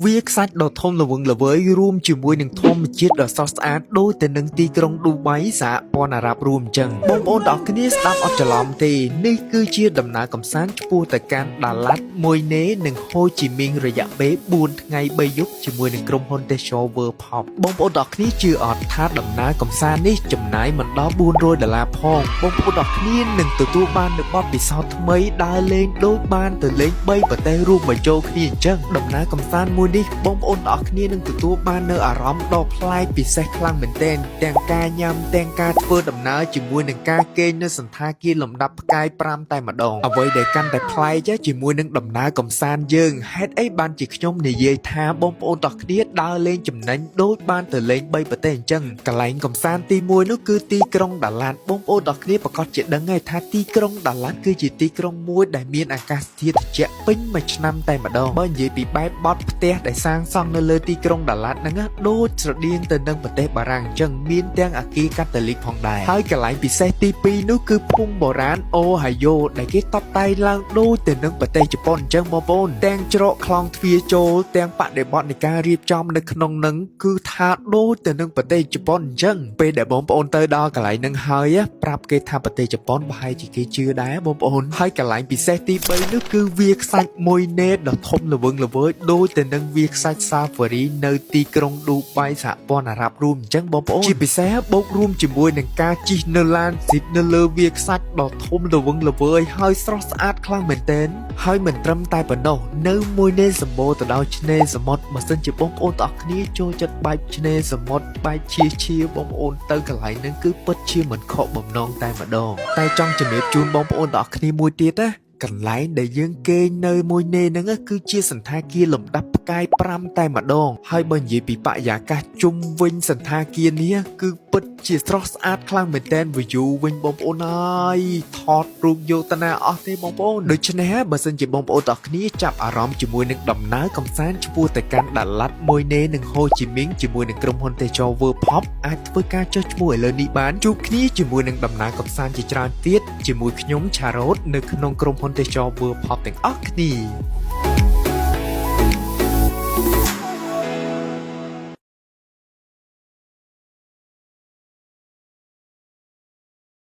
វាខ្សាច់ដ៏ធំល្វឹងល្វើយរួមជាមួយនឹងធម្មជាតិដ៏ស្រស់ស្អាតដូចទៅនឹងទីក្រុងឌូបៃសហព័ន្ធអារ៉ាប់រួមអញ្ចឹងបងប្អូនទាំងអស់គ្នាស្ដាប់អត់ច្រឡំទេនេះគឺជាដំណើរកម្សាន្តឆ្ពោះទៅកាន់ដាឡាត់មួយនេនិងហូជីមីងរយៈពេល4ថ្ងៃ3យប់ជាមួយនឹងក្រុមហ៊ុនទេសចរ World Pop បងប្អូនទាំងអស់គ្នាជឿអត់ថាដំណើរកម្សាន្តនេះចំណាយមិនដល់400ដុល្លារផងបងប្អូនទាំងអស់គ្នានឹងទទួលបាននូវបទពិសោធន៍ថ្មីដើរលេងដូចបានទៅលេង3ប្រទេសរួមបញ្ចូលគ្នាអញ្ចឹងដំណើរកម្សាន្តមួយនេះបងប្អូនទាំងអស់គ្នានឹងទទួលបាននូវអារម្មណ៍ដ៏ប្លែកពិសេសខ្លាំងមែនទែនទាំងការញ៉ាំទាំងការធ្វើដំណើរជាមួយនឹងការគេងនៅសណ្ឋាគារលំដាប់ផ្កាយ5តែម្ដងអ្វីដែលកាន់តែប្លែកជាមួយនឹងដំណើរកម្សាន្តយើងហេតុអីបានជាខ្ញុំនិយាយថាបងប្អូនទាំងអស់គ្នាដើរលេងចំណេញដូចបានទៅលេង3ប្រទេសអញ្ចឹងកន្លែងកម្សាន្តទី1នោះគឺទីក្រុងដាឡាតបងប្អូនទាំងអស់គ្នាប្រកាសជាដឹងហើយថាទីក្រុងដាឡាតគឺជាទីក្រុងមួយដែលមានអាកាសធាតុត្រជាក់ពេញមួយឆ្នាំតែម្ដងបើនិយាយពីបែបបទផ្ទះដែលសាងសង់នៅលើទីក្រុងដាឡាតហ្នឹងណាដូចស្រដៀងទៅនឹងប្រទេសបារាំងអញ្ចឹងមានទាំងអគារកាតូលិកផងដែរហើយកន្លែងពិសេសទី2នោះគឺភូមិបុរាណអូហាយ៉ូដែលគេតបតែងឡើងដូចទៅនឹងប្រទេសជប៉ុនអញ្ចឹងបងប្អូនទាំងច្រកខ្លងទ្វារចូលទាំងបដិបត្តិនៃការរៀបចំនៅក្នុងនឹងគឺថាដូចទៅនឹងប្រទេសជប៉ុនអញ្ចឹងពេលដែលបងប្អូនទៅដល់កន្លែងហ្នឹងហើយប្រាប់គេថាប្រទេសជប៉ុនប្រហែលជាគេជឿដែរបងប្អូនហើយកន្លែងពិសេសទី3នោះគឺវាខ្សាច់មួយនេតដ៏ធំល្វឹងល្វើយដូចទៅនឹងវាខ្សាច់សាហ្វារីនៅទីក្រុងឌូបៃសហព័ន្ធអារ៉ាប់រួមអញ្ចឹងបងប្អូនជាពិសេសបូករួមជាមួយនឹងការជិះនៅឡានស៊ីបនៅលើវាខ្សាច់ដ៏ធំល្វឹងល្វើយហើយស្រស់ស្អាតខ្លាំងមែនទែនហើយមិនត្រឹមតែប៉ុណ្ណោះនៅមួយនេសម្បូរទៅដោយឆ្នេរសមុទ្របើសិនជាបងប្អូនទាំងអស់គ្នាចូលចិត្តបែបឆ្នេរសមុទ្របែបឈៀឈៀបងប្អូនទៅកន្លែងហ្នឹងគឺពិតជាមិនខកបំណងតែម្ដងតែចង់ជំរាបជូនបងប្អូនទាំងអស់គ្នាមួយទៀតណាកន្លែងដែលយើងគេងនៅមួយនេហ្នឹងគឺជាសន្តាគារលំដាប់ផ្កាយ5តែម្ដងហើយបើនិយាយពីបរិយាកាសជុំវិញសន្តាគារនេះគឺពិតជាស្រស់ស្អាតខ្លាំងមែនទែន view វិញបងប្អូនអើយថតរូបយកតាណាអស់ទេបងប្អូនដូច្នេះបើសិនជាបងប្អូនទាំងអស់គ្នាចាប់អារម្មណ៍ជាមួយនឹងដំណើរកម្សាន្តឆ្ពោះទៅកាន់ដាឡាត់មួយនេនិងហូជីមីងជាមួយនឹងក្រុមហ៊ុនទេសចរ World Pop អាចធ្វើការចុះឈ្មោះឥឡូវនេះបានជួបគ្នាជាមួយនឹងដំណើរកម្សាន្តជាច្រើនទៀតជាមួយខ្ញុំឆារ៉ូតនៅក្នុងក្រុមហ៊ុនទេសចរ World Pop ទាំងអស់គ្នា។